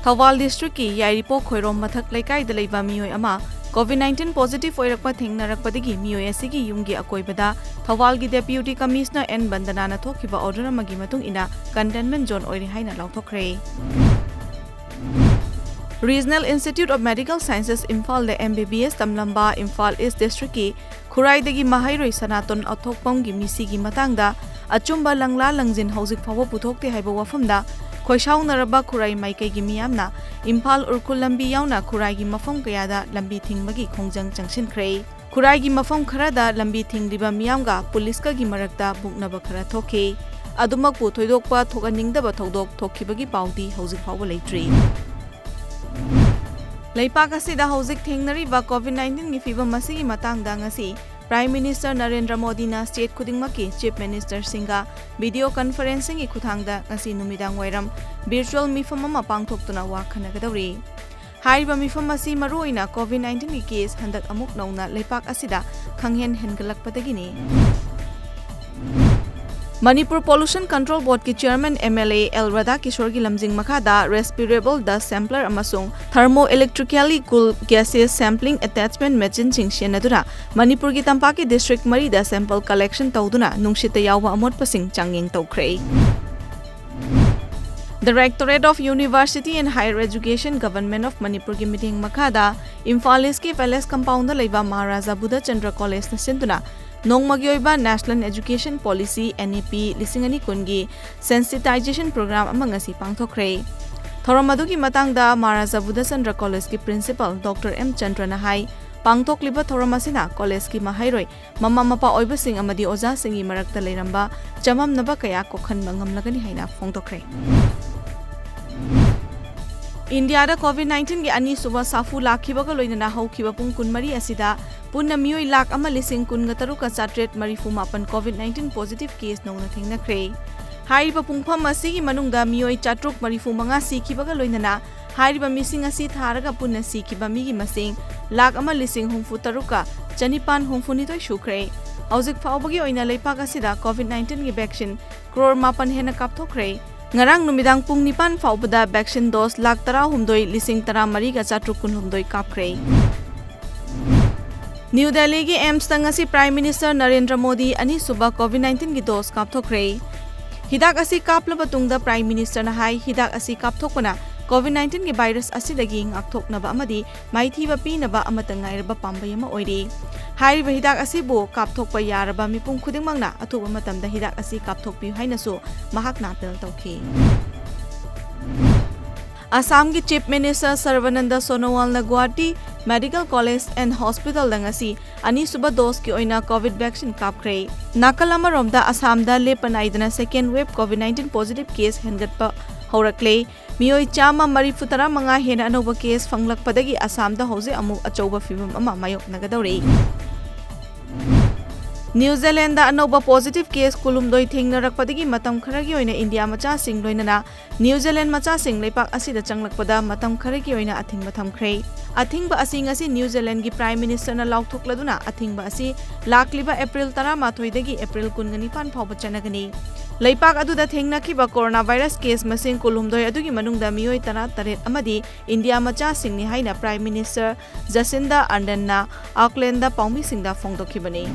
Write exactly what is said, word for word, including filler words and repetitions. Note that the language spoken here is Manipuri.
ꯊꯧꯕꯥꯜ district ꯀꯤ ꯌꯥꯏꯔꯤꯄꯣꯛ ꯈꯣꯏꯔꯣꯝ ꯃꯊꯛ ꯂꯩꯀꯥꯏꯗ ꯂꯩꯕ ꯃꯤꯑꯣꯏ ꯑꯃ COVID nineteen positive ꯑꯣꯏꯔꯛꯄ ꯊꯦꯡꯅꯔꯛꯄꯗꯒꯤ ꯃꯤꯑꯣꯏ ꯑꯁꯤꯒꯤ ꯌꯨꯝꯒꯤ ꯑꯀꯣꯏꯕꯗ ꯊꯧꯕꯥꯜꯒꯤ Deputy Commissioner N ꯕꯟꯗꯅꯥꯅ ꯊꯣꯛꯈꯤꯕ order ꯑꯃꯒꯤ ꯃꯇꯨꯡ ꯏꯟꯅ containment zone ꯑꯣꯏꯔꯦ ꯍꯥꯏꯅ ꯂꯥꯎꯊꯣꯛꯈ꯭ꯔꯦ꯫ Regional Institute of Medical Sciences ꯏꯝꯐꯥꯜꯗ MBBS ꯇꯝꯂꯝꯕ ꯏꯝꯐꯥꯜ East district ꯀꯤ ꯈꯨꯔꯥꯏꯗꯒꯤ ꯃꯍꯩꯔꯣꯏ ꯁꯅꯥꯇꯣꯟ ꯑꯊꯣꯛꯄꯝꯒꯤ ꯃꯤꯁꯤꯒꯤ ꯃꯇꯥꯡꯗ ꯑꯆꯨꯝꯕ ꯂꯪꯂꯥ ꯂꯪꯖꯤꯟ ꯍꯧꯖꯤꯛ ꯐꯥꯎꯕ ꯄꯨꯊꯣꯛꯇꯦ ꯍꯥꯏꯕ ꯋꯥꯐꯝꯗ ꯈꯣꯏꯁꯥꯎꯅꯔꯕ ꯈꯨꯔꯥꯏ ꯃꯥꯏꯀꯩꯒꯤ ꯃꯤꯌꯥꯝꯅ ꯏꯝꯐꯥꯜ ꯎꯔꯈꯨꯜ ꯂꯝꯕꯤ ꯌꯥꯎꯅ ꯈꯨꯔꯥꯏꯒꯤ ꯃꯐꯝ ꯀꯌꯥꯗ ꯂꯝꯕꯤ ꯊꯤꯡꯕꯒꯤ ꯈꯣꯡꯖꯪ ꯆꯪꯁꯤꯟꯈ꯭ꯔꯦ꯫ ꯈꯨꯔꯥꯏꯒꯤ ꯃꯐꯝ ꯈꯔꯗ ꯂꯝꯕꯤ ꯊꯤꯡꯂꯤꯕ ꯃꯤꯌꯥꯝꯒ ꯄꯨꯂꯤꯁꯀꯒꯤ ꯃꯔꯛꯇ ꯃꯨꯛꯅꯕ ꯈꯔ ꯊꯣꯛꯈꯤ꯫ ꯑꯗꯨꯃꯛꯄꯨ ꯊꯣꯏꯗꯣꯛꯄ ꯊꯣꯛꯍꯟꯅꯤꯡꯗꯕ ꯊꯧꯗꯣꯛ ꯊꯣꯛꯈꯤꯕꯒꯤ ꯄꯥꯎꯗꯤ ꯍꯧꯖꯤꯛ ꯐꯥꯎꯕ ꯂꯩꯇ꯭ꯔꯤ꯫ ꯂꯩꯄꯥꯛ ꯑꯁꯤꯗ ꯍꯧꯖꯤꯛ ꯊꯦꯡꯅꯔꯤꯕ COVID nineteen ꯒꯤ ꯐꯤꯕꯝ ꯑꯁꯤꯒꯤ ꯃꯇꯥꯡꯗ ꯉꯁꯤ Prime Minister ꯅꯔꯦꯟꯗ꯭ꯔ ꯃꯣꯗꯤꯅ state ꯈꯨꯗꯤꯡꯃꯛꯀꯤ Chief Minister ꯁꯤꯡꯒ video conferencing ꯒꯤ ꯈꯨꯠꯊꯥꯡꯗ ꯉꯁꯤ ꯅꯨꯃꯤꯗꯥꯡ ꯋꯥꯏꯔꯝ virtual ꯃꯤꯐꯝ ꯑꯃ ꯄꯥꯡꯊꯣꯛꯇꯨꯅ ꯋꯥ ꯈꯟꯅꯒꯗꯧꯔꯤ꯫ ꯍꯥꯏꯔꯤꯕ ꯃꯤꯐꯝ ꯑꯁꯤ ꯃꯔꯨꯑꯣꯏꯅ COVID nineteen ꯒꯤ case ꯍꯟꯗꯛ ꯑꯃꯨꯛ ꯅꯧꯅ ꯂꯩꯄꯥꯛ ꯑꯁꯤꯗ ꯈꯪꯍꯦꯟ ꯍꯦꯟꯒꯠꯂꯛꯄꯗꯒꯤꯅꯤ꯫ ꯃꯅꯤꯄꯨꯔ Pollution Control Board ꯀꯤ Chairman MLA ꯑꯦꯜ ꯔꯥꯙꯥꯀꯤꯁꯣꯔꯒꯤ ꯂꯝꯖꯤꯡ ꯃꯈꯥꯗ respirable dust sampler ꯑꯃꯁꯨꯡ thermoelectrically cool gases sampling attachment machine ꯁꯤꯡ ꯁꯤꯖꯤꯟꯅꯗꯨꯅ ꯃꯅꯤꯄꯨꯔꯒꯤ ꯇꯝꯄꯥꯛꯀꯤ district ꯃꯔꯤꯗ sample collection ꯇꯧꯗꯨꯅ ꯅꯨꯡꯁꯤꯠꯇ ꯌꯥꯎꯕ ꯑꯃꯣꯠꯄꯁꯤꯡ ꯆꯥꯡꯌꯦꯡ ꯇꯧꯈ꯭ꯔꯦ꯫ Directorate of University and Higher Education, Government of ꯃꯅꯤꯄꯨꯔꯒꯤ ꯃꯤꯠꯌꯦꯡ ꯃꯈꯥꯗ ꯏꯝꯐꯥꯜ East ꯀꯤ Palace Compound ꯗ ꯂꯩꯕ ꯃꯍꯥꯔꯥꯖꯥ ꯕꯨꯙꯆꯟꯗ꯭ꯔ College ꯅ ꯁꯤꯟꯗꯨꯅ ꯅꯣꯡꯃꯒꯤ ꯑꯣꯏꯕ National Education Policy, NEP, ꯂꯤꯁꯤꯡ ꯑꯅꯤ ꯀꯨꯟꯒꯤ sensitization program ꯑꯃ ꯉꯁꯤ ꯄꯥꯡꯊꯣꯛꯈ꯭ꯔꯦ꯫ ꯊꯧꯔꯝ ꯑꯗꯨꯒꯤ ꯃꯇꯥꯡꯗ ꯃꯍꯥꯔꯥꯖꯥ ꯕꯨꯙꯆꯟꯗ꯭ꯔ College ꯀꯤ Principal Doctor ꯑꯦꯝ ꯆꯟꯗ꯭ꯔꯅ ꯍꯥꯏ, ꯄꯥꯡꯊꯣꯛꯂꯤꯕ ꯊꯧꯔꯝ ꯑꯁꯤꯅ college ꯀꯤ ꯃꯍꯩꯔꯣꯏ, ꯃꯃꯥ ꯃꯄꯥ ꯑꯣꯏꯕꯁꯤꯡ ꯑꯃꯗꯤ ꯑꯣꯖꯥꯁꯤꯡꯒꯤ ꯃꯔꯛꯇ ꯂꯩꯔꯝꯕ ꯆꯃꯝꯅꯕ ꯀꯌꯥ ꯀꯣꯛꯍꯟꯕ ꯉꯝꯂꯒꯅꯤ ꯍꯥꯏꯅ ꯐꯣꯡꯗꯣꯛꯈ꯭ꯔꯦ꯫ ꯏꯟꯗꯤꯌꯥꯗ COVID nineteen ꯒꯤ ꯑꯅꯤꯁꯨꯕ ꯁꯥꯐꯨ ꯂꯥꯛꯈꯤꯕꯒ ꯂꯣꯏꯅꯅ ꯍꯧꯈꯤꯕ ꯄꯨꯡ ꯀꯨꯟꯃꯔꯤ ꯑꯁꯤꯗ ꯄꯨꯟꯅ ꯃꯤꯑꯣꯏ ꯂꯥꯈ ꯑꯃ ꯂꯤꯁꯤꯡ ꯀꯨꯟꯒ ꯇꯔꯨꯛꯀ ꯆꯥꯇ꯭ꯔꯦꯠ ꯃꯔꯤꯐꯨ ꯃꯥꯄꯟ COVID nineteen positive case ꯅꯧꯅ ꯊꯦꯡꯅꯈ꯭ꯔꯦ꯫ ꯍꯥꯏꯔꯤꯕ ꯄꯨꯡꯐꯝ ꯑꯁꯤꯒꯤ ꯃꯅꯨꯡꯗ ꯃꯤꯑꯣꯏ ꯆꯥꯇ꯭ꯔꯨꯛ ꯃꯔꯤꯐꯨ ꯃꯉꯥ ꯁꯤꯈꯤꯕꯒ ꯂꯣꯏꯅꯅ ꯍꯥꯏꯔꯤꯕ ꯃꯤꯁꯤꯡ ꯑꯁꯤ ꯊꯥꯔꯒ ꯄꯨꯟꯅ ꯁꯤꯈꯤꯕ ꯃꯤꯒꯤ ꯃꯁꯤꯡ ꯂꯥꯈ ꯑꯃ ꯂꯤꯁꯤꯡ ꯍꯨꯝꯐꯨ ꯇꯔꯨꯛꯀ ꯆꯅꯤꯄꯥꯟ ꯍꯨꯝꯐꯨ ꯅꯤꯊꯣꯏ ꯁꯨꯈ꯭ꯔꯦ꯫ ꯍꯧꯖꯤꯛ ꯐꯥꯎꯕꯒꯤ ꯑꯣꯏꯅ ꯂꯩꯄꯥꯛ ꯑꯁꯤꯗ COVID nineteen ꯒꯤ vaccine ꯀ꯭ꯔꯣꯔ ꯃꯥꯄꯟ ꯍꯦꯟꯅ ꯀꯥꯞꯊꯣꯛꯈ꯭ꯔꯦ꯫ ꯉꯔꯥꯡ ꯅꯨꯃꯤꯗꯥꯡ ꯄꯨꯡ ꯅꯤꯄꯥꯟ ꯐꯥꯎꯕꯗ vaccine dose ꯂꯥꯈ ꯇꯔꯥꯍꯨꯝꯗꯣꯏ ꯂꯤꯁꯤꯡ ꯇꯔꯥꯃꯔꯤꯒ ꯆꯥꯇ꯭ꯔꯨꯛ ꯀꯨꯟꯍꯨꯝꯗꯣꯏ ꯀꯥꯞꯈ꯭ꯔꯦ꯫ ꯅ꯭ꯌꯨ ꯗꯦꯜꯂꯤꯒꯤ AIIMSꯇ ꯉꯁꯤ Prime Minister ꯅꯔꯦꯟꯗ꯭ꯔ ꯃꯣꯗꯤ ꯑꯅꯤꯁꯨꯕ COVID nineteenꯒꯤ dose ꯀꯥꯞꯊꯣꯛꯈ꯭ꯔꯦ꯫ ꯍꯤꯗꯥꯛ ꯑꯁꯤ ꯀꯥꯞꯂꯕ ꯇꯨꯡꯗ Prime Ministerꯅ ꯍꯥꯏ, ꯍꯤꯗꯥꯛ ꯑꯁꯤ ꯀꯥꯞꯊꯣꯛꯄꯅ COVID nineteenꯒꯤ virus ꯑꯁꯤꯗꯒꯤ ꯉꯥꯛꯊꯣꯛꯅꯕ ꯑꯃꯗꯤ ꯃꯥꯏꯊꯤꯕ ꯄꯤꯅꯕ ꯑꯃꯠꯇ ꯉꯥꯏꯔꯕ ꯄꯥꯝꯕꯩ ꯑꯃ ꯑꯣꯏꯔꯤ꯫ ꯍꯥꯏꯔꯤꯕ ꯍꯤꯗꯥꯛ ꯑꯁꯤꯕꯨ ꯀꯥꯞꯊꯣꯛꯄ ꯌꯥꯔꯕ ꯃꯤꯄꯨꯝ ꯈꯨꯗꯤꯡꯃꯛꯅ ꯑꯊꯨꯕ ꯃꯇꯝꯗ ꯍꯤꯗꯥꯛ ꯑꯁꯤ ꯀꯥꯞꯊꯣꯛꯄꯤꯌꯨ ꯍꯥꯏꯅꯁꯨ ꯃꯍꯥꯛꯅ appeal ꯇꯧꯈꯤ꯫ ꯑꯁꯥꯝꯒꯤ Chief Minister ꯁꯔꯕꯥꯅꯟꯗ ꯁꯣꯅꯣꯋꯥꯜꯅ Guwahati Medical College and Hospitalꯗ ꯉꯁꯤ ꯑꯅꯤꯁꯨꯕ doseꯀꯤ ꯑꯣꯏꯅ COVID vaccine ꯀꯥꯞꯈ꯭ꯔꯦ꯫ ꯅꯥꯀꯜ ꯑꯃꯔꯣꯝꯗ ꯑꯁꯥꯝꯗ ꯂꯦꯞꯄ ꯅꯥꯏꯗꯅ second wave COVID nineteen positive case ꯍꯦꯟꯒꯠꯄ ꯍꯧꯔꯛꯂꯦ꯫ ꯃꯤꯑꯣꯏ ꯆꯥꯝꯃ ꯃꯔꯤꯐꯨ ꯇꯔꯥꯃꯉꯥ ꯍꯦꯟꯅ ꯑꯅꯧꯕ case ꯐꯪꯂꯛꯄꯗꯒꯤ ꯑꯁꯥꯝꯗ ꯍꯧꯖꯤꯛ ꯑꯃꯨꯛ ꯑꯆꯧꯕ ꯐꯤꯚꯝ ꯑꯃ ꯃꯥꯌꯣꯛꯅꯒꯗꯧꯔꯤ꯫ ꯅ꯭ꯌꯨ ꯖꯤꯂꯦꯟꯗ ꯑꯅꯧꯕ positive case ꯀꯨꯟꯍꯨꯝꯗꯣꯏ ꯊꯦꯡꯅꯔꯛꯄꯗꯒꯤ ꯃꯇꯝ ꯈꯔꯒꯤ ꯑꯣꯏꯅ ꯏꯟꯗꯤꯌꯥ ꯃꯆꯥꯁꯤꯡ ꯂꯣꯏꯅꯅ ꯅ꯭ꯌꯨ ꯖꯤꯂꯦꯟ ꯃꯆꯥꯁꯤꯡ ꯂꯩꯄꯥꯛ ꯑꯁꯤꯗ ꯆꯪꯂꯛꯄꯗ ꯃꯇꯝ ꯈꯔꯒꯤ ꯑꯣꯏꯅ ꯑꯊꯤꯡꯕ ꯊꯝꯈ꯭ꯔꯦ꯫ ꯑꯊꯤꯡꯕ ꯑꯁꯤ ꯉꯁꯤ ꯅ꯭ꯌꯨ ꯖꯤꯂꯦꯟꯒꯤ Prime Ministerꯅ ꯂꯥꯎꯊꯣꯛꯂꯗꯨꯅ ꯑꯊꯤꯡꯕ ꯑꯁꯤ ꯂꯥꯛꯂꯤꯕ April ꯇꯔꯥꯃꯥꯊꯣꯏꯗꯒꯤ April ꯀꯨꯟꯒ ꯅꯤꯄꯥꯟ ꯐꯥꯎꯕ ꯆꯠꯅꯒꯅꯤ꯫ ꯂꯩꯄꯥꯛ ꯑꯗꯨꯗ ꯊꯦꯡꯅꯈꯤꯕ corona virus case ꯃꯁꯤꯡ ꯀꯨꯟꯍꯨꯝꯗꯣꯏ ꯑꯗꯨꯒꯤ ꯃꯅꯨꯡꯗ ꯃꯤꯑꯣꯏ ꯇꯔꯥꯇꯔꯦꯠ ꯑꯃꯗꯤ ꯏꯟꯗꯤꯌꯥ ꯃꯆꯥꯁꯤꯡꯅꯤ ꯍꯥꯏꯅ Prime Minister ꯖꯁꯤꯟꯗ ꯑꯥꯔꯗꯟꯅ ꯑꯣꯛꯂꯦꯟꯗ ꯄꯥꯎꯃꯤꯁꯤꯡꯗ ꯐꯣꯡꯗꯣꯛꯈꯤꯕꯅꯤ꯫